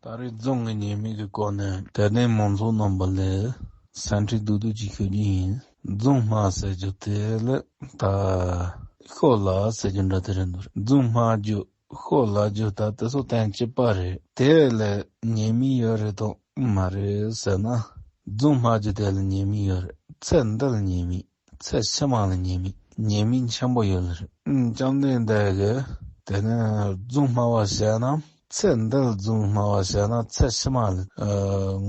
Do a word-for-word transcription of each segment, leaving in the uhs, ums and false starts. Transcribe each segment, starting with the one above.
ད་རེས་རྫོང་གི་ཉེས་དམིགས་ཀྱི་སྐོར་ནས་དད་ལྡན་མང་ཚོགས་རྣམ་པ་ལ་སེམས་ཁྲལ་བསྡུས་བསྡུས་ཅིག་ཞུ་རྒྱུ་ཡིན། རྫོང་སྨྲ་ཟེར་རྒྱུ་དེ་ལ་ད་ཤོ་ལ་ཟེར་རྒྱུ་འདྲ་དེ་རེད་འདུག་རྫོང་སྨྲ་རྒྱུ་ཤོ་ལ་རྒྱུ་ད་དེ་ཚོ་གཏན་གཅིག་པ་རེད། དེ་ལ་ཉེས་དམིགས་ཡོད་རེད་དང་མ་རེད་ཟེར་ན། རྫོང་སྨྲ་རྒྱུ་དེ་ལ་ཉེས་དམིགས་ཡོད་རེད། ཚེ་འདི་ལ་ཉེས་དམིགས། ཚེ་ཕྱི་མ་ལ་ཉེས་དམིགས། ཉེས་དམིགས་ཆེན་པོ་ཡོད་ལ་རེད། ཨུམ། བཅོམ་ལྡན་འདས་ཀྱིས་དེ་ནས་རྫོང་སྨྲ་བར་བྱ་ན། ཚེ་འདི་ལ་རྫོང་སྨྲ་བར་བྱ་ན་ཚེ་ཕྱི་མ་ལ་ཨ་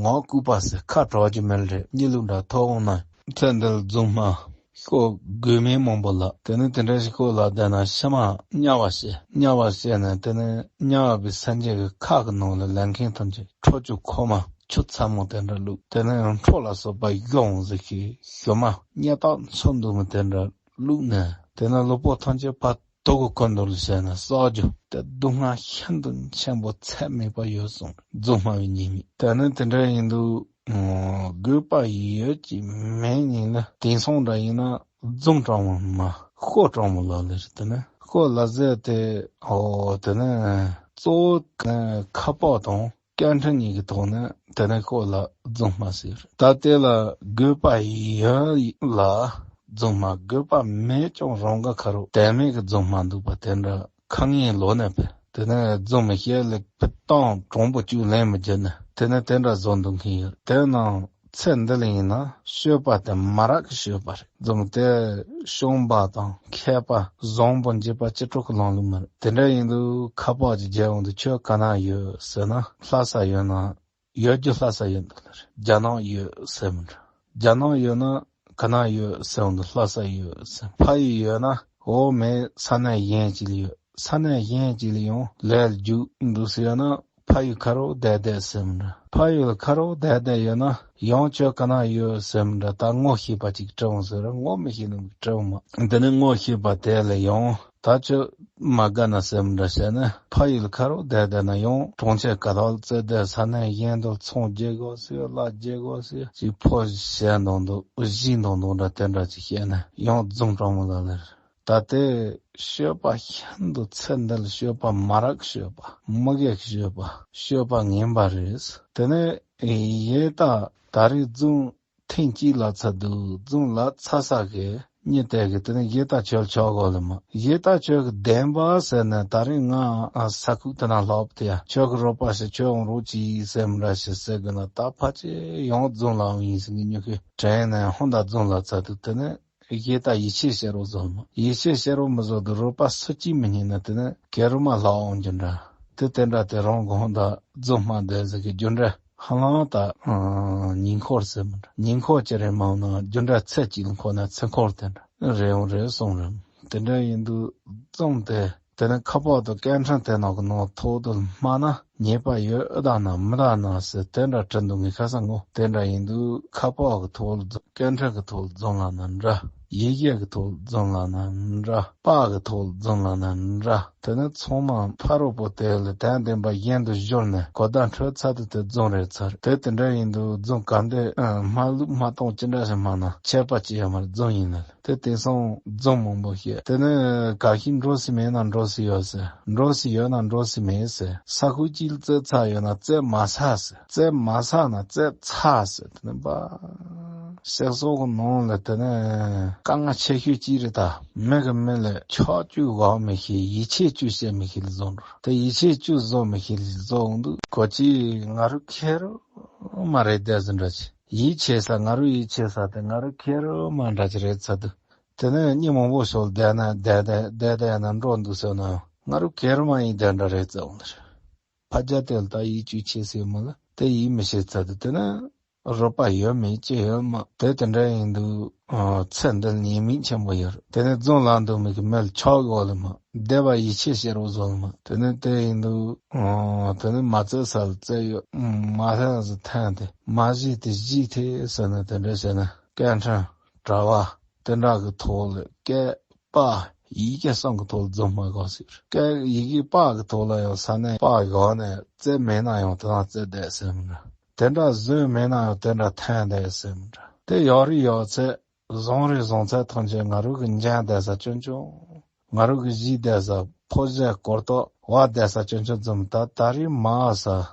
ངག་ལྐུགས་པ་ཟེར་ཁ་གྲག་རྒྱུ་མེད་ལ་རེད། གཉིད་ལུག་འདྲ་ཐོག་འོང་ན། ཚེ་འདི་ལ་རྫོང་སྨྲ་ཤོ་དགོས་མེད་མང་པོ་ལ། དེ་ནས་དེ་འདྲ་ཞིག་ཤོ་ལ་བསྡད་ན་ཕྱི་མ་དམྱལ་བར་སྐྱེ། དམྱལ་བར་སྐྱེས་ནས་དེ་ནས་དམྱལ་བའི་སེམས་ཅན་གྱི་ཁ་གི་ནང་ལ་ལས་མཁན་ཐམས་ཅད་ཁྲོ་ཆུ་ཁོལ་མ། ཆུ་ཚ་མོ་དེ་འདྲ་བླུགས། དེ་ནས་ཡང་ཁྲོ་ལ་སོགས་པ་གཞོམ་ཟེར་གྱི་གཞོམ་མ་སྙེ་ཏག་མཚོན་དུ་མི་དེ་འདྲ་བླུགས་ནས། དེ་ནས་ལུས་པོ་ཐམས་ཅད་ཕར་དུག་གི་ཁོལ་འདུག་ལ་བྱས་ནས་བསགས་རྒྱུ་དེ་སྡུག་བསྔལ་ཤིན་ཏུ་ཆེན་པོ་ཚད་མེད་པ་ཡོད་གསུངས། རྫོང་སྨྲ་བའི་ཉེས་དམིགས། དེ་ནས་དེ་འདྲ་ཡིན་དུས་དགོས་པ་ཡོད་ཀྱི་མེད་ཉིད་ལ། དེང་སང་འདྲ་ཡིན་ན་རྫོང་དྲང་མོ་མ་ཤོ་དྲང་མོ་ལ་ལེར། དེ་ནས་ཤོ་ལ་ཟེར་དེ། ཨོ། དེ་ནས་གཙོ་བོ་ཁ་པར་དང་། སྐད་འཕྲིན་གཉིས་ཀྱི་ཐོག་ནས་དེ་ནས་ཤོ་ལ་རྫོང་སྨྲ་ཟེར། ད་དེ་ལ་དགོས་པ་ཡོད་ལ་རྫོང་སྨྲ། དགོས་པ་མེད་ཀྱང་རང་དགའ་ཁ་རོག་དད་མེད་ཀྱི་རྫོང་སྨྲ་འདུག་པ་དེ་འདྲ་ཁ་ངན་ལོག་ནས་བས། དེ་ནས་རྫོང་མི་ཤེས་ལེགས་པའི་སྟངས་དྲང་པོ་བཅུག་ལན་མི་བརྒྱབ་ནས་དེ་ནས་དེ་འདྲ་བཟོ་འདུག་མཁན་ཡོད། དེ་ནང་ཚེ་འདི་ལ་ཡིན་ན་སྤྱོད་པ་དེ་མ་རབས་ཀྱི་སྤྱོད་པ་རེད། རྫོང་དེ་བྱམས་པ་དང་མཁས་པ་བཟང་པོ་འཇིགས་པ་ཅི་སྤྲོ་གི་ལམ་ལུགས་མ་རེད། དེ་འདྲ་ཡིན་དུས་ཁ་པར་གྱི་རྒྱལ་ཡོང་དུ་ཁྱོད་ག་ན་ཡོད་ཟེར་ན། ལྷ་ས་ཡོད་ན་ཡོད་རྒྱུ་ལྷ་ས་ཡོད་འདུག་ལ་རེད། རྒྱ་ནག་ཡོད་ཟེར་མི་འདྲ། རྒྱ་ནག་ཡོད་ན་ག་ན་ཡོད་ཟེར་འོང་དུས་ལྷ་ས་ཡོད་ཟེར། ཕ་ཡུལ་ཡོད་ན་འོ་མེད་ས་གནས་གཞན་ཅིག་ལ་ཡོད། ས་གནས་གཞན་ཅིག་ལ་ཡང་ལས་ལ་རྒྱུགས་འདུག་ཟེར་ཡོད་ན། ཕ་ཡུལ་ཁ་རོག་བསྡད་བསྡད་ཟེར་མི་འདྲ། ཕ་ཡུལ་ཁ་རོག་བསྡད་བསྡད་ཡོད་ན་ཡང་ཁྱོད་ག་ན་ཡོད་ཟེར་མི་འདྲ། ད་ངོ་ཤེས་པ་ཅིག་དྲི་འོང་ཟེར་ར་ངོ་མི་ཤེས་ནི་དྲི་འོང་མ། དེ་ནས་ངོ་ཤེས་པ་དེ་ལ་ཡང་ད་ཁྱོད་མ་དགའ་ན་ཟེར་མི་འདྲ་བྱས་ནས། ཕ་ཡུལ་ཁ་རོག་བསྡད་བསྡད་ན་ཡང་གྲོང་ཁྱེར་ག་ཐོག་ལ་བཙལ་བསྡད། ས་གནས་གཞན་དུ་ཚོང་རྒྱག་དགོས་ཟེར། ལ་རྒྱག་དགོས་ཟེར། ཅིག་ཕོ་བྱས་འདང་འདུག་གཞིས་འདང་འདུག་འདྲ་དེ་འདྲ་ཅིག་བཤད་ན་ཡང་རྫོང་དྲང་མོ་ལ་ལེར། ད་ལྟའི་སྤྱོད་པ་ཤིན་ཏུ་ཚེ་འདི་ལ་སྤྱོད་པ་མ་རབས་སྤྱོད་པ། མི་དགེ་སྤྱོད་པ། སྤྱོད་པ་ངན་པ་རེད། དེ་ནས་ཡེ་ད་ད་རེས་རྫོང་ཐེངས་གཅིག་ལ་ཚ་འདུག་རྫོང་ལ་ཚ་ས་གི་གཉིད་དེ་གི་དེ་ནས་ཡེ་ད་ཆོལ་ཆོག་གོ་ལ་མ། ཡེ་ད་ཆོལ་གི་བདེན་པ་ཟེར་ནས་ད་རེས་ང་ས་ཁུག་དེ་ན་ལྷག་དེ་ཡ་ཆོལ་གི་རོགས་པ་ཞིག་ཆོལ་འོང་རོགས་ཅིག་ཟེར་མི་འདྲ་ཞིག་ཟེར་གི་ན། ད་ཕ་ཆེ་ཡང་རྫོང་ལ་འོང་ཡིན་ཟེར་གི་ཉོ་གི་དྲན་ནས་ཧོན་ད་རྫོང་ལ་ཚ་འདུག་དེ་ནས། ཡེ་ད་ཡིད་ཆེས་བྱེད་རོགས་བཟོ་མ། ཡིད་ཆེས་བྱེད་རོགས་མི་བཟོ་དུ་རོགས་པ་སུ་གཅིག་མི་རྙེད་ན་དེ་ནས་གད་རུ་མ་ལྷག་འོང་རྒྱུ་འདྲ། དེ་དེ་འདྲ་དེ་རང་གི་ཧོན་ད་རྫོང་སྨྲ་བསྡད་ཟེར་གི་རྒྱུ་འདྲ། ཧ་ལམ་ད་ཉིན་འཁོར་ཟེར་མི་འདྲ། ཉིན་འཁོར་ཅི་རེད་མ་འོང་ན་རྒྱུ་འདྲ་ཚེ་གཅིག་ལ་འཁོར་ན་ཚེ་འཁོར་དེ་འདྲ་རེད་འོང་རེད་སོང་རེད། དེ་འདྲ་ཡིན་དུས་རྫོང་དེ། དེ་ནས་ཁ་པར་དང་སྐད་འཕྲིན་དེ་ནང་གི་ནང་ཐོག་ཏུ་སྨྲ་ན་ཉེས་པ་ཡོད་ཨེ་དང་ན་མི་དང་ན་ཟེར་དེ་འདྲ་དྲི་འདུག་ངས་ཁ་སང་ངོ་དེ་འདྲ་ཡིན་དུས་ཁ་པར་གི་ཐོག་ལ་སྐད་འཕྲིན་གི་ཐོག་ལ་རྫོང་ལ་ན་འདྲ། ཡི་གེ་གི་ཐོག་ལ་རྫོང་ལ་ན་འདྲ། པར་གི་ཐོག་ལ་རྫོང་ལ་ན་འདྲ། དེ་ནས་ཚང་མ་ཕ་རོལ་པོ་དེ་ལ་དོན་བདེན་པ་གཞན་དུ་བཞུར་ནས་གོ་བརྡ་འཕྲོད་ཚར་དུས་དེ་རྫོང་རེད་ཚར། དེ་དེ་འདྲ་ཡིན་དུས་རྫོང་ག་འདི་སྨྲ་ལུགས་སྨྲ་སྟངས་ཅི་འདྲ་ཞིག་སྨྲ་ན་ཁྱད་པར་ཅི་ཡོད་མ་རེད། རྫོང་ཡིན་ན་ལ། དེ་དེང་སང་རྫོང་མང་པོ་བཤད། དེ་ནས་ག་ཤེད་འགྲོ་སྲིད་མེད་ན་འགྲོ་སྲིད་ཡོད་ཟེར། འགྲོ་སྲིད་ཡོད་ན་འགྲོ་སྲིད་མེད་ཟེར། ས་ཁུག་གཅིག་ལ་བཙལ་ཚར་ཡོད་ན་བཙལ་མ་ཚར་ཟེར། བཙལ་མ་ཚར་ན་བཙལ་ཚར་ཟེར། དེ་ནས་པ་སེག་སོག་གི་ནང་ལ་དེ་ནས་དཀའ་ངལ་ཆེ་ཤོས་གཅིག་རེད་ད། མི་གི་མི་ལ་ཆག་བཅུག་འོག་མི་ཤེས། ཡིད་ཆེས་བཅུག་བྱེད་མི་ཤེས་ལ་བཟོ་འགྲོ། དེ་ཡིད་ཆེས་བཅུག་བཟོ་མི་ཤེས་ལ་བཟོ་འོང་དུས་གོ་ཅི་ང་རུ་ཁེར་མ་རེད་བསྡད་ཟིན་འདྲ་ཅི། ཡིད་ཆེས་ས་ང་རུ་ཡིད་ཆེས་ས་དེ་ང་རུ་ཁེར་མ་འདྲ་ཅི་རེད་ཚ་དུ། དེ་ནས་མི་མང་པོ་ཞོལ་བསྡད་ན་བསྡད་བསྡད་བསྡད་བསྡད་ན་འགྲོ་འདུག་ཟེར་ན་ང་རུ་ཁེར་མ་ཡིན་བསྡད་འདྲ་རེད་ཚ་འོང་དུ། ཕ་རྒྱ་དེ་ལ་ད་ཡིད་ཆུ་ཆེས་ཟེར་མ་ལ་དེ་ཡིད་མི་ཆེས་ཚ་དུ། དེ་ནས་རོགས་པ་ཡོད་མེད་ཅི་ཡོད་མ་དེ་དེ་འདྲ་ཡིན་དུས། ཨ། ཚེ་འདི་ཉེས་དམིགས་ཆེན་པོ་ཡོད་རེད། དེ་ནས་རྫོང་ལ་འདུག་མི་གི་མི་ལ་ཆག་གོ་ལ་མ་བསྡད་པ་ཡིད་ཆེས་བྱེད་རོགས་བཟོ་ལ་མ། དེ་ནས་དེ་ཡིན་དུས། ཨ། དེ་ནས་མ་བཙལ་ས་ལ་བཙལ་ཡོད། མ་ལྷན་ཟི་ཐན་ཏེ་མ་གཞི་དེ་གཞི་དེ་ཟེར་ན་དེ་འདྲ་བྱས་ན་སྐད་འཕྲིན་དྲ་བ་དེ་འདྲ་གི་ཐོག་ལ་སྐད་པ་ཡི་གེ་གསུམ་གི་ཐོག་ལ་རྫོང་སྨྲ་གོ་ཟེར། སྐད་ཡི་གེ་པ་གི་ཐོག་ལ་ཡང་ས་གནས་པ་གོ་ནས་བཙལ་མེད་ན་ཡང་དེ་དང་བཙལ་བསྡད་ཟེར་མི་འདྲ། དེ་འདྲ་བཟོས་མེད་ན་ཡང་དེ་འདྲ་ཐོན་བསྡད་ཟེར་མི་འདྲ། དེ་ཡོད་རེད་ཡོད་ཚད་བཟང་རེད་བཟང་ཚད་ཐམས་ཅད་ང་རང་གི་འཇོན་བསྡད་ས་ཆུང་ཆུང་། ང་རང་གི་གཞི་བསྡད་ས་ ཕོ་གཞས་སྐོར་ཐོག་བ་བསྡད་ས་ཆུང་ཆུང་འཛོམས། ད་ད་རེས་མ་ཨ་ས་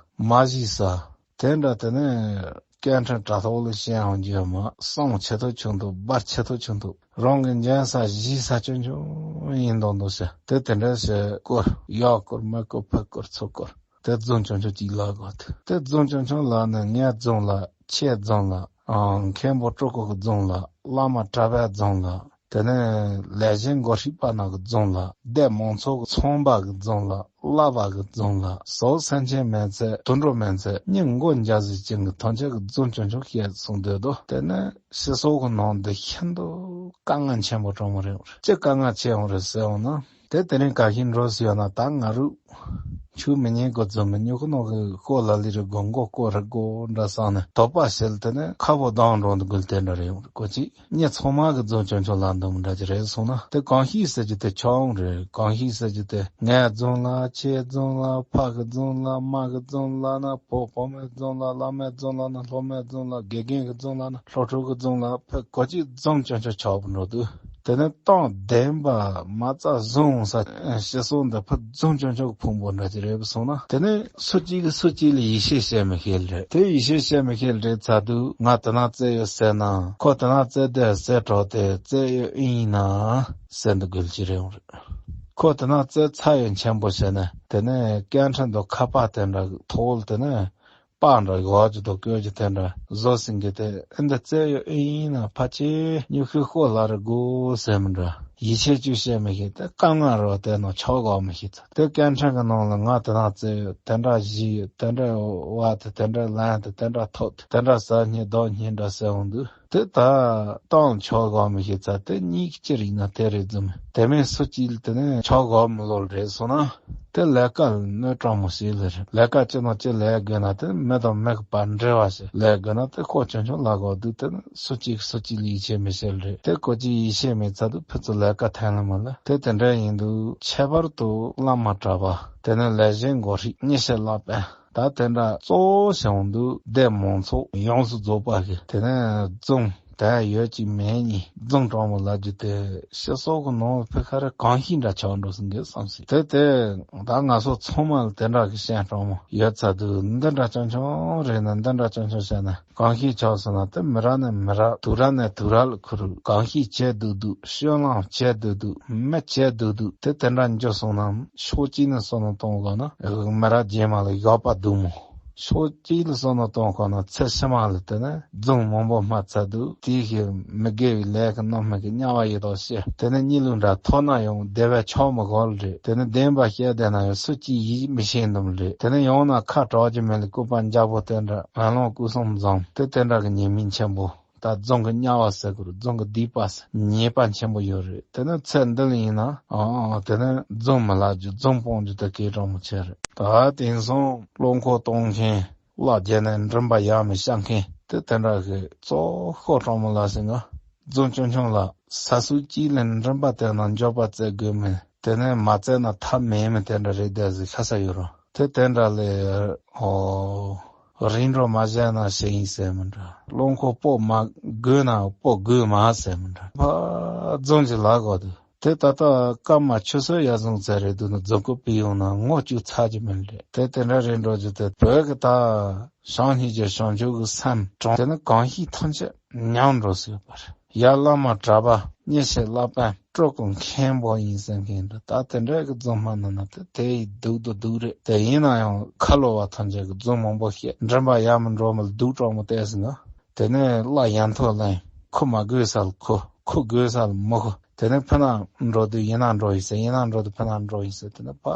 མ་གཞི་ས་དེ་འདྲ། དེ་ནས་སྐད་འཕྲིན་དྲ་ཐོག་ལ་བཤད་ཡོང་རྒྱུ་མ་སོང་། ཆེ་ཐོག་ཆུང་ཐོག་འབར། ཆེ་ཐོག་ཆུང་ཐོག་རང་གི་འཇོན་ས་གཞི་ས་ཆུང་ཆུང་ཡིན་མདོག་མདོག་ཟེར། དེ་དེ་འདྲ་ཟེར་སྐོར། ཡག་སྐོར་མི་སྐོར་ཕ་སྐོར་ཚོ་སྐོར། དེ་རྫོང་ཆུང་ཆུང་གཅིག་ལ་གོ། དེ་དེ་རྫོང་ཆུང་ཆུང་ལ་ནི་ངའི་རྫོང་ལ། ཁྱེད་རྫོང་ལ། ཨང་། མཁན་པོ་སྤྲུལ་སྐུ་གི་རྫོང་ལ། བླ་མ་གྲྭ་པའི་རྫོང་ལ། དེ་ནས་ལས་གཞན་འགོ་ཁྲིད་པ་ནང་གི་རྫོང་ལ། སྡེ་མང་ཚོགས་ཀྱི་ཚོང་པ་གི་རྫོང་ལ། བསླབ་པ་གི་རྫོང་ལ། ཟོག་སེམས་ཅན་མེད་ཚེ། དུད་འགྲོ་མེད་ཚེ། མི་མགོ་འཇའ་ཟིག་ཅན་གྱི་ཐམས་ཅད་ཀྱི་རྫོང་ཆུང་ཆུང་བཤད་སོང་སྡོད་དོ། དེ་ནས་སྤྱི་ཚོགས་ཀྱི་ནང་དུ་ཤིན་ཏུ་དཀའ་ངལ་ཆེན་པོ་འགྲོ་མི་རེད། ཅི་དཀའ་ངལ་ཆེ་ཡོང་རེད་ཟེར་འོང་ན། དེ་དེ་རིང་ག་ཤིན་འགྲོ་སྲིད་ཡོད་ན། ད་ང་རུ་ཆུ་མི་ཉན་གོ་རྫོང་མི་ཉོ་གི་ནོ་གི་ཤོག་ལ་ལི་རི་གོ་མགོ་སྐོར་རི་གོ་འདྲ་བསམ་ནས་དོགས་པ་བྱེད། དེ་ནས་ཁ་ཕོ་ལྡང་འགྲོ་འདུག་གུལ་དེ་འདྲ་རེད་ཡོང་རེད། ཀོ་ཅི་ངས་ཚང་མ་གི་རྫོང་ཆུང་ཆུང་ལ་འདུམ་འདྲ་ཅི་རེད་སོང་ན། དེ་གང་ཤེས་ཟེར་རྒྱུ་དེ་ཆོག་འོང་རེད། གང་ཤེས་ཟེར་རྒྱུ་དེ་ངའི་རྫོང་ལ། ཁྱེད་རྫོང་ལ། ཕ་གི་རྫོང་ལ། མ་གི་རྫོང་ལ་ན། བུ་བུ་མོའི་རྫོང་ལ། བླ་མའི་རྫོང་ལ་ན། སློབ་མའི་རྫོང་ལ། དགེ་རྒན་གི་རྫོང་ལ་ན། སློབ་ཕྲུག་གི་རྫོང་ལ། ཕ་གོ་ཅི་རྫོང་ཆུང་ཆུང་ཆགས་པ་འགྲོ་འདུག་དེ་ནས་སྟོང་བདེན་པ་མ་རྩ་བཟུང་ས་ཤི་སོང་འདི་ཕུ་རྫོང་ཆུང་ཆུང་གི་ཕུང་པོ་འདྲ་ཅིག་རེད་པ་སོང་ན། དེ་ནས་སུ་གཅིག་གིས་སུ་གཅིག་ལ་ཡིད་ཆེས་བྱེད་མི་ཤེས་རེད། དེ་ཡིད་ཆེས་བྱེད་མི་ཤེས་རེད་ཚ་དུས། ང་དེ་ན་རྩེ་ཡོད་ཟེར་ན། ཁོ་དེ་ན་རྩེ་བསྡད་ཟེར་གྲོགས་དེ་རྩེ་ཡོད་ཨེ་ཡིན་ན་ཟེར་འདི་དགོས་ཀྱི་རེད་འོང་རེད། ཁོ་དེ་ན་རྩེ་ཚ་ཡོད་ཆེན་པོ་བྱས་ན། དེ་ནས་སྐད་འཕྲིན་དུ་ཁ་པར་དེ་འདྲ་ཐོག་ལ་དེ་ནས། པར་འདྲ་ཡོད་ཀྱི་འདུག་སྐྱོ་གི་དེ་འདྲ་བཟོ་ཟིན་གི་དེ། ཨེ་འདི་རྩེ་ཡོད་ཨེ་ཡིན་ན། ཕ་ཆེ་ཉི་ཤུ་ཤོག་ལ་རི་དགོས་ཟེར་མི་འདྲ། ཡིད་ཆེས་བཅུ་བྱེད་མི་ཤེས། དེ་དཀའ་ངལ་རོ་དེ་ནང་ཆོག་གོ་མི་ཤེས་ཚ། དེ་སྐད་འཕྲིན་གི་ནང་ལ་ང་དེ་ན་རྩེ་ཡོད། དེ་འདྲ་གཞི་ཡོད། དེ་འདྲ་བ་དེ། དེ་འདྲ་ལན་དེ། དེ་འདྲ་ཐོབ་དེ། དེ་འདྲ་ཟ་སྙིང་འདོད་སྙིང་འདྲ་ཟེར་འོང་དུས། དེ་ད་གཏོང་ཆོག་གོ་མི་ཤེས་ཚ། དེ་གཉིས་ཀྱི་ཅི་རིག་ན་དེ་རེད་ཙམ། དེ་མིན་སུ་གཅིག་ལ་དེ་ནས་ཆོག་གོ་མི་ལོ་རེད་སོང་ན། དེ་ལས་ཀ་ལ་གནོད་གྲོང་མོ་ཞིག་ལ་རེད། ལས་ཀ་ཅི་ནང་ཅི་ལས་དགོས་ན། དེ་མི་དང་མི་གི་བར་འབྲེལ་བ་ཞིག་ལས་དགོས་ན། དེ་ཁོ་ཆུང་ཆུང་ལ་གོ་དུས། དེ་ནི་སུ་གཅིག་སུ་གཅིག་ལ་ཡིད་ཆེས་མི་བྱེད་རེད། དེ་ཁོ་གཅིག་ཡིད་ཆེས་མེད་ཚ་དུས་ཕུ་ཚུ་ལས་ཀ་འཐེན་ལ་མ་ལ། དེ་དེ་འདྲ་ཡིན་དུས་ཁྱད་པར་དུ་བླ་མ་གྲྭ་པ། དེ་ནི་ལས་གཞན་འགོ་ཁྲིད། མི་ཤེས་ལག་པས། ད་དེ་འདྲ་གཙོ་བོ་བྱུང་དུས་སྡེ་མང་ཚོགས་ཡོངས་སུ་རྫོགས་པ་གི་དེ་ནས་རྫོང་དེ་ཡོད་ཅིག་མེད་གཉིས་རྫོང་གྲོང་མོ་ལབ་རྒྱུ་དེ་སྤྱི་ཚོགས་ཀྱི་ནང་ཕི་ཁ་རེ་གང་ཤེས་འདྲ་ཆགས་འགྲོ་སོང་གི་བསམ་སྲིད། དེ་དེ་ད་ང་ཚོ་ཚང་མ་ལ་དེ་འདྲ་གི་ཤན་གྲོང་མོ་ཡོད་ཚ་དུས། འདི་འདྲ་ཆུང་ཆུང་རེད་ན། འདི་འདྲ་ཆུང་ཆུང་བྱས་ན་གང་ཤེས་ཆགས་སོང་ན། དེ་མི་རབས་ནས་མི་རབས། དུས་རབས་ནས་དུས་རབས་ལ་ཁུར་གང་ཤེས་བྱས་སྡུག་སྡུག་ཤོད་ལང་བྱས་སྡུག་སྡུག་མི་བྱས་སྡུག་སྡུག་དེ་དེ་འདྲ་འགྱོ་སོང་ན། ཕྱོགས་གཅིག་ནས་བསམ་བློ་གཏོང་དགོས་ན། མི་རབས་རྗེས་མ་ལ་ཡག་པ་སྡུག་མོ། ཕྱོགས་གཅིག་ལ་བསམ་བློ་གཏོང་དགོས་ན། ཚེ་ཕྱི་མ་ལ་དེ་ནས་རྫོང་མང་པོ་སྨྲ་ཚར་དུས། དེའི་གི་མི་དགེ་བའི་ལས་ཀྱི་རྣམ་སྨིན་གྱི་དམྱལ་བ་ཡི་དྭགས་སྐྱེ། དེ་ནས་གཉིད་ལུག་འདྲ་ཐོག་ན་ཡང་བདེ་བའི་ཆོག་མི་དགོས་རེད། དེ་ནས་བདེན་པ་བཤད་བསྡད་ན་ཡང་སུ་གཅིག་ཡིད་མི་ཆེས་འདུག་རེད། དེ་ནས་ཡང་ན་ཁ་གྲག་རྒྱུ་མེད་ལ་སྐུ་པར་འཇའ་པོ་དེ་འདྲ། ངན་སློང་སྐུ་གསུམ་བཟང་དེ་དེ་འདྲ་གི་ཉེས་དམིགས་ཆེན་པོ། ད་རྫོང་གི་དམྱལ་བ་ཟེར་དགོས་རེད། རྫོང་གི་སྡིག་པ་ཟེར། ཉེས་པ་ཆེན་པོ་ཡོད་རེད། དེ་ནས་ཚེ་འདི་ལ་ཡིན་ན། ཨང་། དེ་ནས་རྫོང་མི་ལབ་རྒྱུ། རྫོང་སྤོང་རྒྱུ་དེ་གལ་དྲང་མོ་ཆེ་རེད། ད་དེང་སང་བློ་འཁོར་གཏོང་མཁན། བླ་རྒྱལ་ནས་མགྲིན་པ་ཡར་མི་བཤད་མཁན་དེ་དེ་འདྲ་གི་གཙོ་ཤོག་གྲོང་མོ་ལ་ཟེར་ན། རྫོང་ཆུང་ཆུང་ལ་ས་སུ་གཅིག་ལ་མགྲིན་པ་དེ་ན་འཇོག་པ་བཙལ་དགོས་མིན། དེ་ནས་མ་བཙལ་ན་ཐབས་མེད་མི་དེ་འདྲ་རེད་དེ་ཟེར་ཤ་ས་ཡོད་རོ། དེ་དེ་འདྲ་ལས། ཨོ། རིམ་གྲོ་མ་བྱས་ན་ཞེ་ཡིན་ཟེར་མི་འདྲ། རླངས་འཁོར་སྤོ་མ་དགོས་ན་སྤོ་དགོས་མ་ཟེར་མི་འདྲ། ཕ་རྫོང་གི་ལ་གོ་དུ། དེ་ད་ལྟ་སྐར་མ་ཆུ་ཚོད་ཡར་སོང་ཚར་རེད་འདུག་ན། རྫོང་ཁོ་པི་ཡོང་ན་ངོ་བཅུ་ཚར་གྱི་མིན་རེད། དེ་དེ་འདྲ་རེད་འགྲོ་རྒྱུ་དེ། བོད་ཀྱི་ད་བྱང་སྙིང་རྗེ་བྱང་ཆུབ་ཀྱི་སེམས་དྲངས་དེ་ནི་གང་ཞིག་ཐམས་ཅད་ཉམས་འགྲོ་སྲིད་པ་རེད། ཡར་བླ་མ་གྲྭ་པ། མི་ཤེས་ལག་པས། སྤྲུལ་སྐུ་མཁན་པོ་ཡིན་ཟེར་མཁན་འདྲ། ད་དེ་འདྲའི་གི་རྫོང་མ་ནང་ན་དེ་དེ་ཡི་སྡུག་དང་སྡུག་རེད། དེ་ཡིན་ན་ཡང་ཁ་ལོ་བ་ཐམས་ཅད་ཀྱི་རྫོང་མང་པོ་བཤད། མགྲིན་པ་ཡར་མི་འགྲོ་མི་ལ་སྡུག་གྲོགས་མོ་བལྟས་ཟིན་ན། དེ་ནས་བླ་ཡན་ཐོ་ལན་ཁུ་མ་དགོས་ས་ལ་ཁུ། ཁུ་དགོས་ས་ལ་མི་ཁུ། དེ་ནས་ཕི་ན་འགྲོ་དུས་ཡིན་ན་འགྲོ་ཡིན་ཟེར། ཡིན་ན་འགྲོ་དུས་ཕི་ན་འགྲོ་ཡིན་ཟེར། དེ་ནས་ཕ་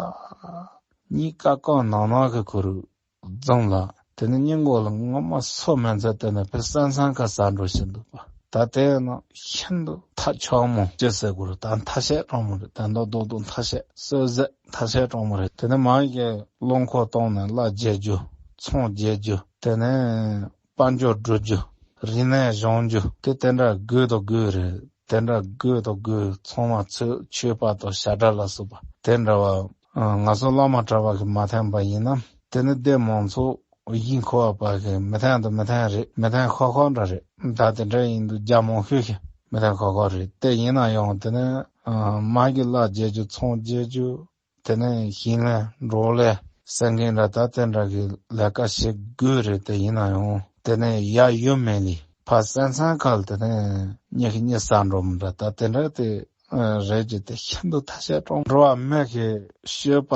གཉིས་ཀ་ཀང་ནང་ནང་གི་ཁུ་རུ། རྫོང་ལ། དེ་ནས་སྙིང་མགོ་ལ་ངོ་མ་སོ་མེད་ཚད་དེ་ནས་ཕེ་སན་སན་ཁ་ཟ་འགྲོ་བཞིན་འདུག་པ། ད་དེ་ནི་ཤིན་ཏུ་ཐག་ཆོད་མོ་ཅི་ཟེར་དགོས་རེད། ད་མཐའ་བཤད་གྲོང་མོ་རེད། ད་མདོ་རྡོག་རྡོག་མཐའ་བཤད་སོ་ཟད་མཐའ་བཤད་གྲོང་མོ་རེད། དེ་ནས་མང་གི་རླངས་འཁོར་གཏོང་ནས་གླ་རྒྱག་རྒྱུ། ཚོང་རྒྱག་རྒྱུ། དེ་ནས་དཔལ་འབྱོར་སྒྲུབ་རྒྱུ། རིག་གནས་སྦྱོང་རྒྱུ། དེ་དེ་འདྲ་དགོས་དང་དགོས་རེད། དེ་འདྲ་དགོས་དང་དགོས། ཚང་མ་ཚོས་ཆོས་པ་དང་བྱ་བྲལ་ལ་སོགས་པ་དེ་འདྲ་བ། ང་ཚོ་བླ་མ་གྲྭ་པ་གིས་མ་འཐེན་པ་ཡིན་ན། དེ་ནི་སྡེ་མང་ཚོགས་ཡིན་ཁོ་བ་པ་གིས་མི་འཐེན་དང་མི་འཐེན་རེད། མི་འཐེན་ཁོ་ཁོ་འདྲ་རེད། ད་དེ་འདྲ་ཡིན་དུས་རྒྱ་མང་ཤོས་ཤིག་མི་འཐེན་ཁོ་ཁོ་རེད། དེ་ཡིན་ན་ཡང་དེ་ནི་མ་གི་གླ་རྒྱག་རྒྱུ། ཚོང་རྒྱག་རྒྱུ། དེ་ནས་ཞིང་ལས་འབྲོག་ལས་ཟེར་མཁན་འདྲ་ད་དེ་འདྲ་གི་ལས་ཀ་བྱེད་དགོས་རེད། དེ་ཡིན་ན་ཡང་དེ་ནས་ཡ་ཡོད་མེད་ལས་ཕ་སེམས་སང་ཁ་ལ་དེ་ནས་ཉི་ཤུ་ཉི་ཤུ་འགྲོ་མི་འདྲ་ད་དེ་འདྲ་དེ་རེད་ཀྱི་དེ་ཤིན་ཏུ་ཐ་ཤལ་གྲོང་འགྲོ་བ་མི་གི་སྤྱོད་པ་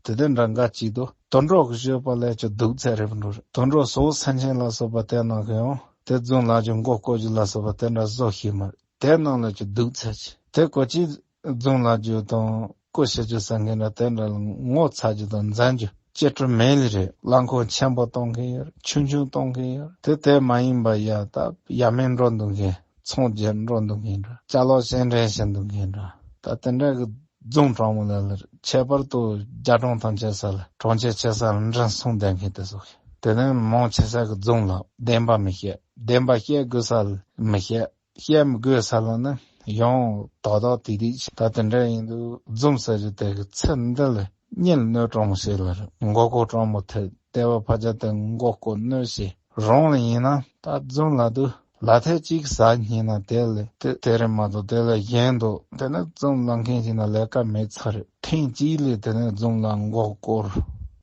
དེ་དེ་འདྲ་འགའ་ཅིག་འདུག་དུད་འགྲོ་གི་སྤྱོད་པ་ལས་ཀྱི་སྡུག་ཚད་རེད་པ་འགྲོ་རེད། དུད་འགྲོ་སོ་སོ་སེམས་ཅན་ལ་སོགས་པ་དེ་ནང་གི་ཡང་དེ་རྫོང་ལ་ཀྱི་མགོ་སྐོར་རྒྱུ་ལ་སོགས་པ་དེ་འདྲ་བཟོ་ཤེས་མ་རེད། དེ་རྣམས་ལ་ཅིག་སྡུག་ཚད་ཅིག་དེ་ཀོ་ཅི་རྫོང་ལ་རྒྱུ་དང་ཀོ་ཤེས་རྒྱུ་ཟེར་མཁན་འདྲ་དེ་འདྲ་ལ་ངོ་ཚ་རྒྱུ་དང་འཛིན་རྒྱུ་ཅི་སྤྲོ་མེད་ལི་རེད། རླངས་འཁོར་ཆེན་པོ་གཏོང་མཁན་ཡོད་རེད། ཆུང་ཆུང་གཏོང་མཁན་ཡོད་རེད། དེ་དེ་མ་ཡིན་པ་ཡ་ད་ཡ་མེད་འགྲོ་འདུག་མཁན་ཚོང་རྒྱག་འགྲོ་འདུག་མཁན་འདྲ་ཅ་ལག་སྐྱེལ་འདྲེན་བྱེད་འདུག་མཁན་འདྲ་ད་དེ་འདྲ་གི་རྫོང་གྲོང་མོ་ལ་ལ་རེད། ཁྱད་པར་དུ་རྒྱ་གྲོང་དང་བཅས་ས་ལ་གྲོང་ཁྱེར་ཆེ་ས་ལ་འདྲེན་སོང་བསྡད་མཁན་དེ་ཚོ་དེ་ནས་མང་ཆེ་ས་གི་རྫོང་ལ་བདེན་པ་མི་བཤད། བདེན་པ་བཤད་དགོས་ས་ལ་མི་བཤད། བཤད་མི་དགོས་ས་ལ་ནི་ཡང་དོག་དོག་ཏིག་ཏིག་ད་དེ་འདྲ་ཡིན་དུས་རྫོང་ཟེར་རྒྱུ་དེ་གི་ཚེ་འདི་ལ་གཉིད་གནོད་གྲོང་ཞིག་ལ་རེད། མགོ་སྐོར་གྲོང་མོ་དེ་ལྟེ་བ་ཕ་རྒྱ་དེ་མགོ་སྐོར་གནོད་ཞིག་རང་ལ་ཡིན་ན་ད་རྫོང་ལ་དུ་ལ་ཐེ་གཅིག་ཟ་ཉིན་ན་དེ་ལ་དེ་དེ་རེད་མ་གཏོགས་དེ་ལ་གཞན་དུ་དེ་ནི་རྫོང་ལ་མཁན་ཞིག་ན་ལས་ཀ་མེད་ཚར་རེད། ཐེངས་གཅིག་ལས་དེ་ནི་རྫོང་ལ་མགོ་སྐོར་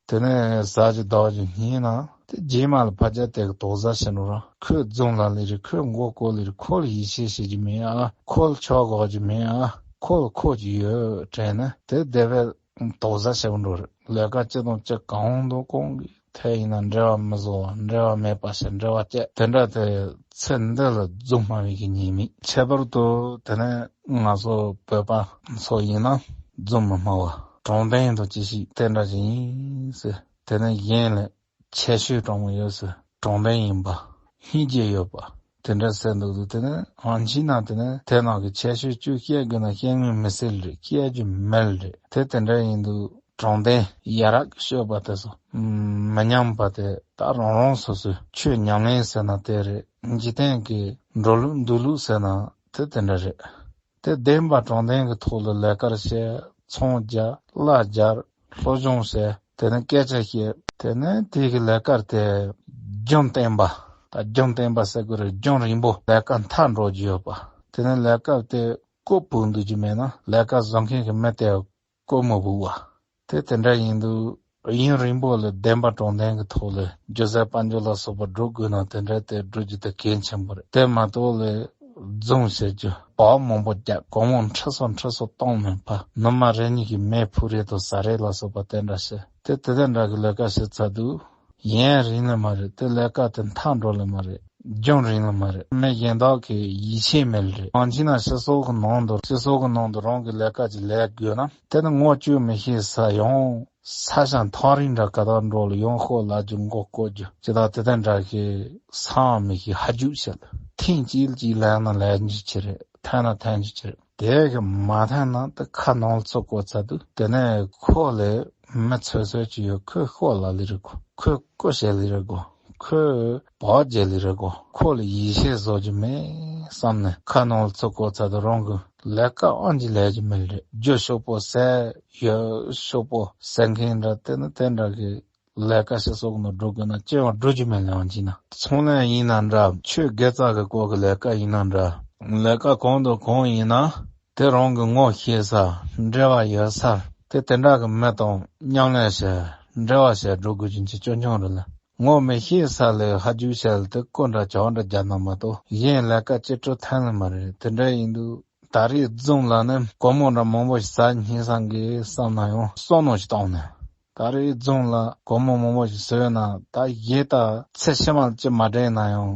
དེ་ནི་ཟ་རྒྱུ་དོག་རྒྱུ་ཉིན་ན་དེ་རྗེས་མ་ལ་ཕ་རྒྱ་དེ་གི་དོག་ཟ་བྱེད་འགྲོ་ར། ཁོས་རྫོང་ལ་ལས་རེད། ཁོས་མགོ་སྐོར་ལས་རེད། ཁོ་ལ་ཡིད་ཆེས་བྱེད་རྒྱུ་མེད་ཨ། ཁོ་ལ་ཆོག་གོ་རྒྱུ་མེད་ཨ། ཁོ་ལ་ཁོ་ཅིག་ཡོད་དྲན་ན་དེ་དེ་བས་དོག་ཟ་བྱེད་འགྲོ་རེད། ལས་ཀ་ཅི་དང་ཅི་གང་དང་གང་གི་ཐད་ཡིན་ན་འབྲེལ་བ་མི་བཟོ་བ། འབྲེལ་བ་མེད་པ་ཞིག་འབྲེལ་བ་བཅད་དེ་འདྲ་དེ་ཚེ་འདི་ལ་རྫོང་སྨྲ་བའི་གི་ཉེས་དམིགས། ཁྱད་པར་དུ་དེ་ནས་ང་ཚོ་བོད་པ་ཚོ་ཡིན་ན་རྫོང་མི་སྨྲ་བ། གྲོང་རྡལ་དང་ཅི་ཞིག་དེ་འདྲ་ཞིག་ཡིན་ཟེར། དེ་ནས་གཞན་ལ་ཆེ་ཤོས་གྲོང་མོ་ཡོད་ཟེར། གྲོང་རྡལ་ཡིན་པ། སྙིང་རྗེ་ཡོད་པ། དེ་འདྲ་ཟེར་འདུག་འདུག་དེ་ནས་ཨང་ཆི་ན་དེ་ནས་དེ་ནང་གི་ཆེ་ཤོས་བཅུ་བཤད་དགོས་ན་བཤད་ངེས་མི་སྲིད་རེད། བཤད་རྒྱུ་མེད་རེད། དེ་དེ་འདྲ་ཡིན་དུས་གྲོང་སྡེ་ཡ་རབས་ཀྱི་སྤྱོད་པ་དེ་ཚོ་མི་ཉམས་པ་དེ་ད་རང་རང་སོ་སོའི་ཆོས་ཉམས་ལེན་ཟེར་ན་དེ་རེད། འཇིག་རྟེན་གྱི་འགྲོ་ལུགས་འདུག་ལུགས་ཟེར་ན་དེ་དེ་འདྲ་རེད། དེ་བདེན་པ་དྲང་བདེན་གྱི་ཐོག་ལ་ལས་ཀར་བྱེད། ཚོང་རྒྱག་གླ་རྒྱག་སློབ་སྦྱོང་བྱེད། དེ་ནས་སྐད་ཆ་བཤད། དེ་ནས་དེ་གི་ལས་ཀར་དེ་རྒྱུན་བརྟན་པ། ད་རྒྱུན་བརྟན་པ་ཟེར་དགོས་རེད། རྒྱུན་རིང་པོ་ལས་ཀ་མཐའ་འགྲོ་རྒྱུ་ཡོད་པ། དེ་ནས་ལས་ཀ་དེ་བཀོད་ཕུག་འདུག་རྒྱུ་མེད་ན་ལས་ཀ་བཟོ་མཁན་གྱི་མི་དེ་བཀོད་མི་ཕུག་པ། དེ་དེ་འདྲ་ཡིན་དུས་ཡུན་རིང་པོ་ལ་བདེན་པ་དྲང་བདེན་གྱི་ཐོག་ལ་སྒྱུ་རྩལ་དཔལ་འབྱོར་ལ་སོགས་པ་སྒྲུབ་དགོས་ན་དེ་འདྲ་དེ་སྒྲུབ་རྒྱུ་དེ་གལ་ཆེན་པོ་རེད། དེ་མ་གཏོགས་ལ་རྫོང་བྱེད་རྒྱུ་བག་མང་པོ་རྒྱག་སྒོར་མོ་ཁྲི་ཚོ་ཁྲི་ཚོ་གཏོང་མེད་པ། ནུ་མ་རེ་གཉིས་ཀྱི་མེ་ཕུ་རེ་དང་ཟ་རེ་ལ་སོགས་པ་དེ་འདྲ་བྱེད། དེ་དེ་དེ་འདྲ་གི་ལས་ཀ་བྱེད་ཚར་དུས་ཡུན་རིང་ལ་མ་རེད། དེ་ལས་ཀ་དེ་མཐའ་འགྲོ་ལ་མ་རེད། རྒྱུན་རིང་ལ་མ་རེད། མི་གཞན་དག་གི་ཡིད་ཆེས་མེད་རེད། ཡང་ཅིན་ན་སྤྱི་ཚོགས་ཀྱི་ནང་དུ་སྤྱི་ཚོགས་ཀྱི་ནང་དུ་རང་གི་ལས་ཀ་ཅིག་ལས་དགོས་ན་དེ་ནི་ངོ་བཅོས་མི་ཤེས་ས་ཡང་ས་ཞིང་ཐག་རིང་འདྲ་ག་དག་འགྲོ་ལ་ཡང་ཤོག་ལ་རྒྱུ་མགོ་བསྐོར་རྒྱུ་ཅི་དག་དེ་ལྟར་འདྲ་གི་སང་མི་ཤེས་ཧ་རྒྱུག་བྱེད། ཐེངས་གཅིག་གཅིག་ལས་ན་ལས་རྒྱུ་ཅི་རེད། ཐན་ན་ཐན་རྒྱུ་ཅི་རེད། དེ་གི་མ་ཐན་ན་དེ་ཁ་ནང་ལ་ཚུར་བསྐོར་ཚར་དུས་དེ་ནས་ཁོ་ལས་མི་ཚོད་ཚོད་ཅིག་ཡོད། ཁོས་ཤོག་ལ་ལི་རེ་གོ། ཁོས་ཀོ་བྱེད་ལི་རེ་གོ། ཁོས་བག་བྱེད་ལི་རེ་གོ། ཁོ་ལ་ཡིད་ཆེས་བཟོ་རྒྱུ་མེད་བསམ་ནས་ཁ་ནང་ལ་ཚུར་བསྐོར་ཚར་དུས་རང་གི་ལས་ཀ་ཨང་ཅིག་ལས་རྒྱུ་མེད་རེད། རྒྱུ་ཤོག་པོ་ཟས་ཡོད། ཤོག་པོ་ཟས་མཁན་འདྲ་དེ་ནི་དེ་འདྲ་གི་ལས་ཀ་ཞིག་སོགས་ནང་འགྲོ་དགོས་ན་ཅི་ཡང་འགྲོ་རྒྱུ་མེད་ལེ་ཡང་ཅིག་ན། ཚོང་ལས་ཡིན་ན་འདྲ། ཆོས་དགེ་རྩ་གི་སྐོར་གྱི་ལས་ཀ་ཡིན་ན་འདྲ། ལས་ཀ་གང་དང་གང་ཡིན་ན་དེ་རང་གི་ངོ་ཤེས་ས་འབྲེལ་བ་ཡོད་ས་དེ་དེ་འདྲ་གི་མི་དང་མཉམ་ལས་བྱས་འབྲེལ་བ་བྱས་འགྲོ་དགོས་རྒྱུ་ཅི་སྐྱོན་ཆུང་རེད་ལ། ངོ་མི་ཤེས་ས་ལས་ཧ་ཇུ་བྱས་ལ་དེ་ཀོ་འདྲ་ཇོ་འདྲ་རྒྱབ་ན་མ་གཏོགས་གཞན་ལས་ཀ་ཅི་སྤྲོད་ཐན་ལ་མ་རེད། དེ་འདྲ་ཡིན་དུས། ད་རེས་རྫོང་ལ་ནི་སྒོར་མོ་འདྲ་མང་པོ་ཞིག་ཟ་སྙིང་སང་གི་བསམ་ན་ཡང་བསམ་མནོ་ཞིག་བཏང་ནས། ད་རེས་རྫོང་ལ་སྒོར་མོ་མང་པོ་ཞིག་ཟོས་ན་ད་གཞས་ད་ཚེ་ཕྱི་མ་ལ་ཅི་མ་དྲན་ན་ཡང་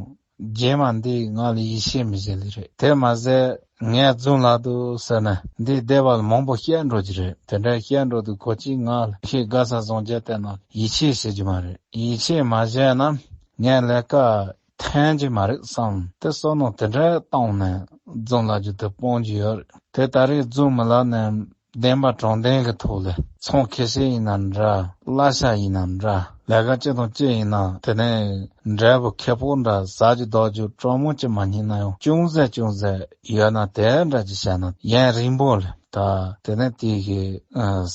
རྗེས་མ་འདི་ང་ལ་ཡིད་ཆེས་མི་བྱེད་ལེ་རེད། དེ་མ་ཟད་ངས་རྫོང་ལ་འདུག་ཟེར་ན་འདི་སྡེ་བ་ལ་མང་པོ་བཤད་འགྲོ་གི་རེད། དེ་འདྲ་བཤད་འགྲོ་དུས་ཁོ་གཅིག་ང་ལ་ཁྱེད་དགའ་ས་བཟང་རྒྱ་བལྟས་ན་ཡིད་ཆེས་བྱེད་རྒྱུ་མ་རེད། ཡིད་ཆེས་མ་བྱས་ན་ངས་ལས་ཀ་ཐན་གྱི་མ་རེད་བསམ། དེ་བསམ་མནོ་དེ་འདྲ་བཏང་ནས་རྫོང་ལ་རྒྱུ་དེ་སྤོང་རྒྱུ་ཡོད་རེད། དེ་ད་རེས་རྫོང་མི་ལ་ནས་བདེན་པ་དྲང་བདེན་གྱི་ཐོག་ལ་ཚོང་ཁེ་ཤེས་ཡིན་ན་འདྲ། གླ་ཆ་ཡིན་ན་འདྲ། ལས་ཀ་ཅི་དང་ཅི་ཡིན་ན་དེ་ནས་འབྲས་བུ་ཁེ་སྤོགས་འདྲ་ཟ་རྒྱུ་འདོགས་རྒྱུ་གྲོགས་མོ་ཅི་མ་རྙེད་ན་ཡང་ཅུང་ཟད་ཅུང་ཟད་ཡོད་ན་དེ་འདྲ་ཅིག་བྱས་ན་ཡུན་རིང་པོ་ལ་ད་དེ་ནས་དེ་གི་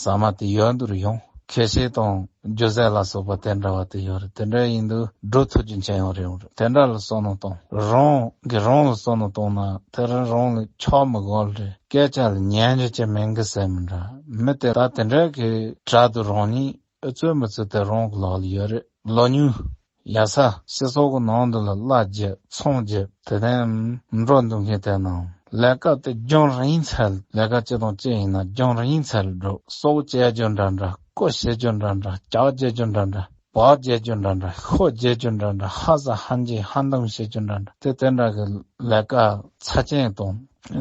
ཟ་མ་དེ་ཡོད་འདུག་ཡོང་། ཁྱད་ཆོས་དང་སྒྱུ་རྩལ་ལ་སོགས་པ་དེ་འདྲ་བ་དེ་ཡོད་རེད། དེ་འདྲ་ཡིན་དུས་སྒྲུབ་ཐུབ་རྒྱུ་མཁན་ཡང་རེད་འོང་རེད། དེ་འདྲ་ལ་བསམ་བློ་གཏོང་། རང་གིས་རང་ལ་བསམ་བློ་གཏོང་ན་དེ་རིང་རང་ལ་ཆགས་མི་དགོས་རེད། སྐད་ཆ་ལ་ཉན་རྒྱུ་ཅིག་མེད་གི་ཟེར་མི་འདྲ། མི་དེ་ད་དེ་འདྲ་གི་དྲག་ཏུ་རང་ཉིད་ཨུ་ཚུགས་མི་ཚུགས་དེ་རང་གི་ལག་ལ་ཡོད་རེད། ལོ་ཉུང་ཡ་ས་སྤྱི་ཚོགས་ཀྱི་ནང་དུ་ལ་གླ་རྒྱག་ཚོང་རྒྱག་དེ་ནས་འགྲོ་འདུག་མཁན་དེ་ནང་ལས་ཀ་དེ་རྒྱང་རིང་ཚད་ལས་ཀ་ཅི་དང་ཅི་ཡིན་ན་རྒྱང་རིང་ཚད་ལ་འགྲོ། གསོག་བྱེད་རྒྱུ་འདྲ་འདྲ། རྐུ་བྱེད་རྒྱུ་འདྲ་འདྲ། ལྕག་བྱེད་རྒྱུ་འདྲ་འདྲ། བག་བྱེད་རྒྱུ་འདྲ་འདྲ། ཤོ་བྱེད་རྒྱུ་འདྲ་འདྲ། ཧ་ཟ་ཧ་འཇེ་ཧ་འདང་བྱེད་རྒྱུ་འདྲ་འདྲ། དེ་དེ་འདྲ་གི་ལས་ཀ་ཚ་ཅན་དང་།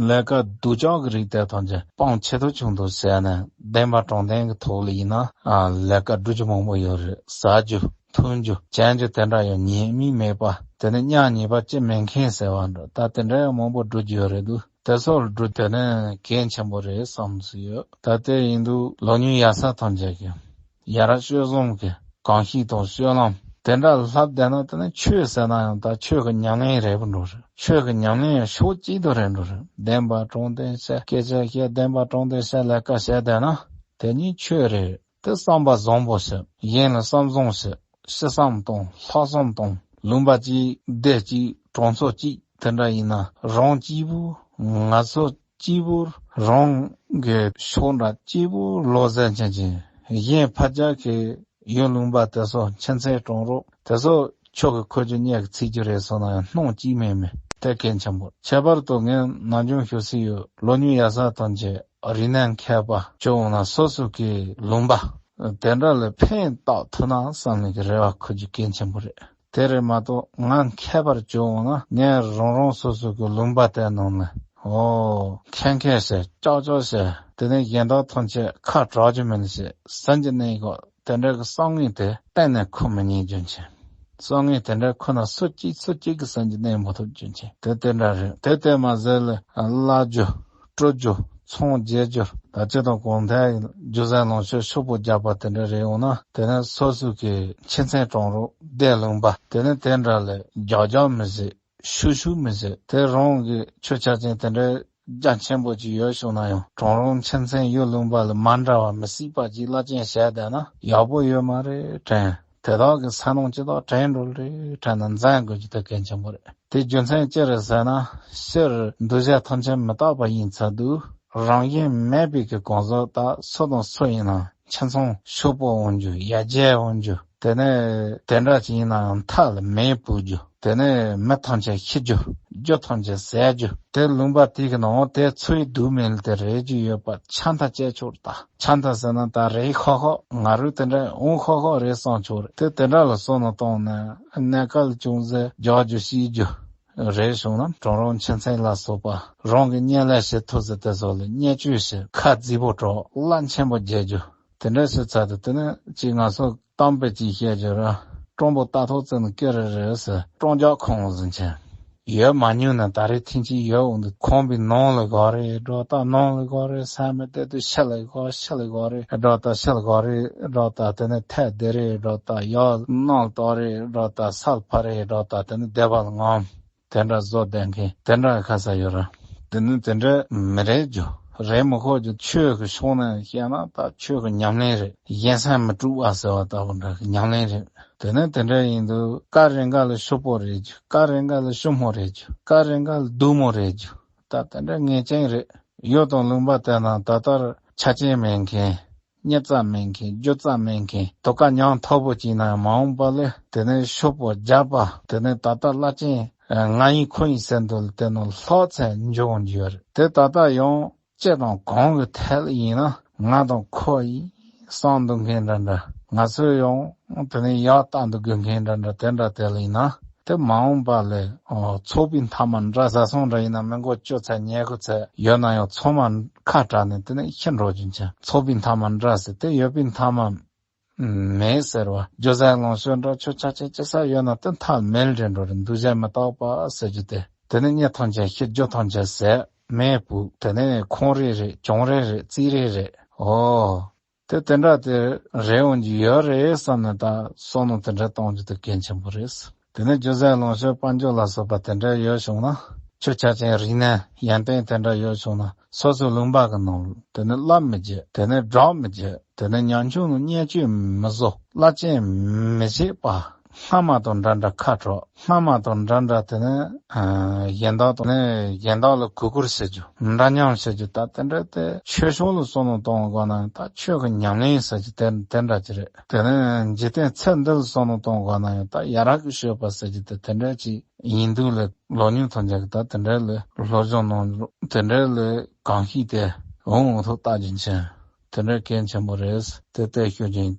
ལས་ཀ་སྡུག་ཅག་གི་རིགས་དེ་ཐམས་ཅད་སྤང་ཆེ་མཐོ་ཆུང་དུ་བྱས་ནས་བདེན་པ་དྲང་བདེན་གྱི་ཐོག་ལ་ཡིན་ན། ཨ། ལས་ཀ་སྒྲུབ་རྒྱུ་མང་པོ་ཡོད་རེད། ཟ་རྒྱུ་འཐུང་རྒྱུ་བྱ་རྒྱུ་དེ་འདྲ་ཡང་ཉེས་དམིགས་མེད་པ། དེ་ནས་མྱ་ངན་པ་ཅི་མེད་མཁན་ཟེར་བ་འདྲ། ད་དེ་འདྲ་ཡང་མང་པོ་སྒྲུབ་རྒྱུ་ཡོད་རེད་འདུག་དེ་ཚོ་ལ་སྒྲུབ་དེ་ནས་གལ་ཆེན་པོ་རེད་བསམ་སྲིད་ཡོད། ད་དེ་ཡིན་དུས་ལོ་ཉུང་ཡ་ས་ཐམས་ཅད་ཀྱི་ཡ་རབས་སྤྱོད་བཟང་གི་གོམས་གཤིས་དང་སྤྱོད་ལམ་དེ་འདྲ་ལྷབ་བསྡད་ན། དེ་ནི་ཆོས་ཟེར་ན་ཡང་ད་ཆོས་ཀྱི་ཉམས་ལེན་རེད་པ་འགྲོ་རེད། ཆོས་ཀྱི་ཉམས་ལེན་ཡང་ཕྱོགས་གཅིག་ཏུ་རེད་འགྲོ་རེད། བདེན་པ་དྲང་བདེན་བཤད། སྐད་ཆ་བཤད། བདེན་པ་དྲང་བདེན་བཤད། ལས་ཀ་བྱས་བསྡད་ན་དེ་ཉིད་ཆོས་རེད། དེ་བསམ་པ་བཟང་པོ་བྱེད། གཞན་ལ་བསམ་བཟང་བྱེད། ཤི་བསམ་དང་ལྷག་བསམ་དང་། ལུང་པ་གཅིག་སྡེ་གཅིག་གྲོང་ཚོ་གཅིག་དེ་འདྲ་ཡིན་ན། རང་གཅིག་པུ་ང་ཚོ་གཅིག་པུ་རང་གི་ཕྱོགས་འདྲ་གཅིག་པུ་ལོག་ཟེར་མཁན་གྱི་གཞན་ཕར་རྒྱག་གི་ཡུལ་ལུང་པ་དེ་ཚོ་ཁྱིམ་མཚེས་གྲོང་རོགས་དེ་ཚོ་ཆོས་ཀྱི་ཁོར་ཡུག་གཉེར་གི་ཚིག་རྒྱུ་རེད་སོང་ན་ཡང་སྣང་གཅིག་མིན་མིན་དེ་གལ་ཆེན་པོ། ཁྱད་པར་དུ་ངས་ནམ་རྒྱུན་ཞུ་སྲིད་ཡོད། ལོ་ཉུང་ཡ་ས་ཐམས་ཅད་རིག་གནས་མཁས་པ་བྱུང་ན་སོ་སོ་གི་ལུང་པ་དེ་འདྲ་ལ་ཕན་བཏགས་ཐུབ་ན་བསམ་ནས་ཀྱི་རེ་བ་འཁོལ་རྒྱུ་གལ་ཆེན་པོ་རེད། དེ་རེད་མ་གཏོགས་ང་མཁས་པར་བྱུང་ན་ངས་རང་རང་སོ་སོ་གི་ལུང་པ་དེ་ནང་ནས། ཨོ། མཁས་མཁས་བྱས། ཀྱག་ཀྱོག་བྱས། དེ་ནས་གཞན་དག་ཐམས་ཅད་ཁ་གྲག་རྒྱུ་མིན་ཞེས་སེམས་ཀྱི་གནས་གོ། དེ་འདྲ་གི་བསམ་ངན་དེ་གཏན་ནས་འཁོར་མི་ཉན་རྒྱུ་མཁྱེན། བསམ་ངན་དེ་འདྲ་འཁོར་ན་སུ་གཅིག་སུ་གཅིག་གི་སེམས་ཀྱི་གནས་མ་ཐུབ་རྒྱུ་མཁྱེན། དེ་དེ་འདྲ་རེད། དེ་དེ་མ་ཟད་ལ་བླ་རྒྱུ། སྤྲོ་རྒྱུ། ཚོང་རྒྱག་རྒྱུ། ད་ཅི་དང་གོང་ཐད་སྒྱུ་རྩལ་ལོངས་སྤྱོད་ཕྱུག་པོ་རྒྱག་པ་དེ་འདྲ་རེད་འོང་ན། དེ་ནས་སོ་སོ་གི་ཁྱིམ་མཚེས་གྲོང་རོགས་སྡེ་ལུང་པ་དེ་ནས་དེ་འདྲ་ལས་རྒྱག་རྒྱག་མི་བྱེད། ཤུགས་ཤུགས་མི་བྱེད། དེ་རང་གི་ཆོས་ཆ་ཅན་དེ་འདྲའི་རྒྱ་ཆེན་པོ་ཅིག་ཡོད་བྱུང་ན་ཡང་གྲོང་རོང་ཁྱིམ་མཚེས་ཡུལ་ལུང་པ་ལ་མ་འདྲ་བ་མི་སྲིད་པ་ཅིག་བླ་ཅན་བྱས་བསྡད་ན་ཡག་པོ་ཡོད་མ་རེད་དྲན། དེ་དག་གི་ས་ནང་ཅི་དག་དྲན་འགྲོ་རེད་དྲན་ན་འཛེམ་དགོས་རྒྱུ་དེ་གལ་ཆེན་པོ་རེད། དེ་རྒྱུ་མཚན་ཅི་རེད་ཟེར་ན། སྤྱིར་འདུ་བྱེད་ཐམས་ཅད་མི་རྟག་པ་ཡིན་ཚར་དུས། རང་བཞིན་མེད་པའི་གི་གང་ཟག་དག་སུ་དང་སུ་ཡིན་ན་ཁྱིམ་ཚང་ཕྱུག་པོ་འོང་རྒྱུ། ཡར་རྒྱས་འོང་རྒྱུ། དེ་ནས་དེ་འདྲ་ཅིག་ཡིན་ནའང་མཐའ་ལ་མེ་སྤུབ་རྒྱུ། དེ་ནས་མི་ཐམས་ཅད་ཤི་རྒྱུ། རྒྱུ་ཐམས་ཅད་ཟད་རྒྱུ། དེ་ལུང་པ་དེ་གི་ནང་དེ་ཚོའི་སྡུག་མེད་ལ་དེ་རེ་རྒྱུ་ཡོད་པ་ཆ་མཐའ་བཅད་ཆོག་ད། ཆ་མཐའ་ཟེར་ན་ད་རེ་ཁོག་ཁོག་ང་རུ་དེ་འདྲ་འོང་ཁོག་ཁོག་རེ་བསམ་ཆོག་རེད། དེ་དེ་འདྲ་ལ་བསམ་བློ་བཏང་ནས་གནས་སྐབས་ལ་ཅུང་ཟད་རྒྱག་རྒྱུ་ཤེས་རྒྱུ་རེ་བྱུང་ན། གྲོང་རོང་ཁྱིམ་མཚེས་ལ་སོགས་པ་རང་གི་གཉེན་ལ་བྱེད་ཐུབ་ཚེ་དེ་ཚོ་ལ་བརྙས་བཅོས་བྱེད། ཁ་རྫིག་པོ་སྒྲོག། རླབས་ཆེན་པོ་རྒྱག་རྒྱུ། དེ་འདྲ་ཞིག་ཚར་དུས་དེ་ནས་ཅིག་ང་ཚོ་གཏམ་དཔེ་ཅིག་བཤད་རྒྱུ་ར། སྤྲང་པོ་རྟ་ཐོག་བཙུགས་ནས་སྐད་རེ་རེ་ཟེར་སྤྲང་རྒྱག་ཁོང་ཟིན་ཆེན། ཡོད་མ་མྱོང་ན་ད་རེས་ཐེངས་གཅིག་ཡོད་འོང་དུས་ཁང་པའི་ནང་ལ་གོ་རེ་སྒྲོག་ད། ནང་ལ་གོ་རེ་ས་མེད་བལྟས་དུས་ཕྱི་ལ་གོ། ཕྱི་ལ་གོ་རེ་སྒྲོག་ད། ཕྱི་ལ་གོ་རེ་སྒྲོག་ད། དེ་ནས་ཐལ་བསྡད་རེ་སྒྲོག་ད། ཡར་ནང་ལ་གཏོར་རེ་སྒྲོག་ད། ས་ལ་ཕར་རེ་སྒྲོག་ད། དེ་ནས་སྡེ་པ་ལ་ངོམ། དེ་འདྲ་བཟོ་བསྡད་མཁན་དེ་འདྲ་ཁ་ས་ཡོད་ར། དེ་ནི་དེ་འདྲ་མི་རེད་རྒྱུ། རེད་མི་ཁོག་རྒྱུ། ཆོས་ཀྱི་ཕྱོགས་ནས་བཤད་ན་ད་ཆོས་ཀྱི་ཉམས་ལེན་རེད། གཞན་སེམས་མི་དཀྲུག་པ་ཟེར་བ་ལྟ་བུ་འདྲ་གི་ཉམས་ལེན་རེད། དེ་ནི་དེ་འདྲ་ཡིན་དུས་སྐབས་རེ་འགའ་ལ་ཕྱུག་པོ་རེད་རྒྱུ། སྐབས་རེ་འགའ་ལ་ཞུམ་མོ་རེད་རྒྱུ། སྐབས་རེ་འགའ་ལ་སྡུག་མོ་རེད་རྒྱུ། ད་དེ་འདྲ་ངེས་ཅན་རེད། ཡུལ་དང་ལུང་པ་དེ་ན་ད་ལྟར་ཆ་རྐྱེན་མེད་མཁན། རྙེད་རྩ་མེད་མཁན། རྒྱུ་རྩ་མེད་མཁན། དུ་ཀ་མྱང་མཐོ་པོ་ཅིག་ན་ཡང་མ་འོངས་པ་ལས་དེ་ནས་ཕྱུག་པོ་རྒྱས་པ། དེ་ནས་ད་ལྟ་བླ་ཆེན་ང་ཡིན་ཁོ་ཡིན་ཟེར་འདུག་ལ་དེ་ནང་ལྷག་ཚད་འབྱུང་འགྱུར་རེད། དེ་ད་ལྟ་ཡང་ཅི་དང་གང་གི་ཐད་ལ་ཡིན་ན་ང་དང་ཁོ་ཡིན་བསམ་འདུག་མཁན་འདྲ་འདྲ། ང་ཚོས་ཡང་དེ་ནས་ཡག་ལྟ་འདུག་དགོས་མཁན་འདྲ་འདྲ། དེ་འདྲ་དེ་ལ་ཡིན་ན། དེ་མ་འོངས་པ་ལས་ཨོ་ཚོགས་པའི་མཐའ་མ་འདྲ་ཟ་སོང་འདྲ་ཡིན་ན་མི་མགོ་བཅུ་ཚད་ཉལ་དགུ་ཚད་ཡོད་ན་ཡང་ཚང་མ་ཁ་གྲགས་ནས་དེ་ནས་ཤི་འགྲོ་རྒྱུ་མཁྱེན། ཚོགས་པའི་མཐའ་མ་འདྲ་ཟེར་དེ་ཡོད་པའི་མཐའ་མ་མེད་ཟེར་བ། སྒྱུ་རྩལ་ལོངས་སྤྱོད་འདྲ་ཆོས་ཆ་ཆེ་ཅི་ས་ཡོད་ན་དེ་མཐའ་མེད་འདྲེན་འགྲོ་རེད། འདུ་བྱེད་མི་རྟག་པ་ཟེར་རྒྱུ་དེ། དེ་ནས་རྙེད་ཐམས་ཅད་ཤི། རྒྱུ་ཐམས་ཅད་ཟད། མེ་སྤུབ། དེ་ནས་ཁོང་རེ་རེད། གྱོང་རེ་རེད། རྩིས་རེ་རེད། ཨོ། དེ་དེ་འདྲ་དེ་རེ་འོང་རྒྱུ་ཡོད་རེད་བསམ་ནས་ད་བསམ་བློ་དེ་འདྲ་གཏོང་རྒྱུ་དེ་གལ་ཆེན་པོ་རེད། དེ་ནས་སྒྱུ་རྩལ་ལོངས་སྤྱོད་དཔལ་འབྱོར་ལ་སོགས་པ་དེ་འདྲ་ཡོད་བྱུང་ན། ཆོས་ཆ་ཅན་རིག་གནས་ཡོན་ཏན་དེ་འདྲ་ཡོད་བྱུང་ན། སོ་སོའི་ལུང་པ་གི་ནང་དེ་ནི་བླ་མི་བརྗེད། དེ་ནི་གྲོགས་མི་བརྗེད། དེ་ནི་ཉམ་ཆུང་ནི་བརྙས་བཅོས་མི་བཟོ། བླ་ཆེན་མི་བྱེད་པ། སྔ་མ་དང་འདྲ་འདྲ་ཁ་དྲག། སྔ་མ་དང་འདྲ་འདྲ་དེ་ནི་ཨ་གཞན་དག་དང་ནི་གཞན་དག་ལ་གུས་བཀུར་བྱེད་རྒྱུ། འདྲ་མཉམ་བྱེད་རྒྱུ། ད་དེ་འདྲ་དེ་ཆོས་ཕྱོགས་ལ་བསམ་བློ་གཏོང་དགོས་ན་ད་ཆོས་ཀྱི་ཉམས་ལེན་ཟེར་རྒྱུ་དེ་དེ་འདྲ་ཅིག་རེད། དེ་ནི་འཇིག་རྟེན་ཚེ་འདི་ལ་བསམ་བློ་གཏོང་དགོས་ན་ཡང་ད་ཡ་རབས་ཀྱི་སྤྱོད་པ་ཟེར་རྒྱུ་དེ་དེ་འདྲ་ཅིག་ཡིན་འདུག་ལ། ལོ་ཉུང་ཐོན་རྒྱུ་གི་ད་དེ་འདྲ་ལ་སློབ་སྦྱོང་གནང་རྒྱུ། དེ་འདྲ་ལ་གོམས་གཤིས་དེ་འོང་འོང་ཐོག་ལྟ་རྒྱུ་མཁྱེན། དེ་འདྲ་གལ་ཆེན་པོ་རེད། དེ་ལྟར་ཤོད་ཀྱིན།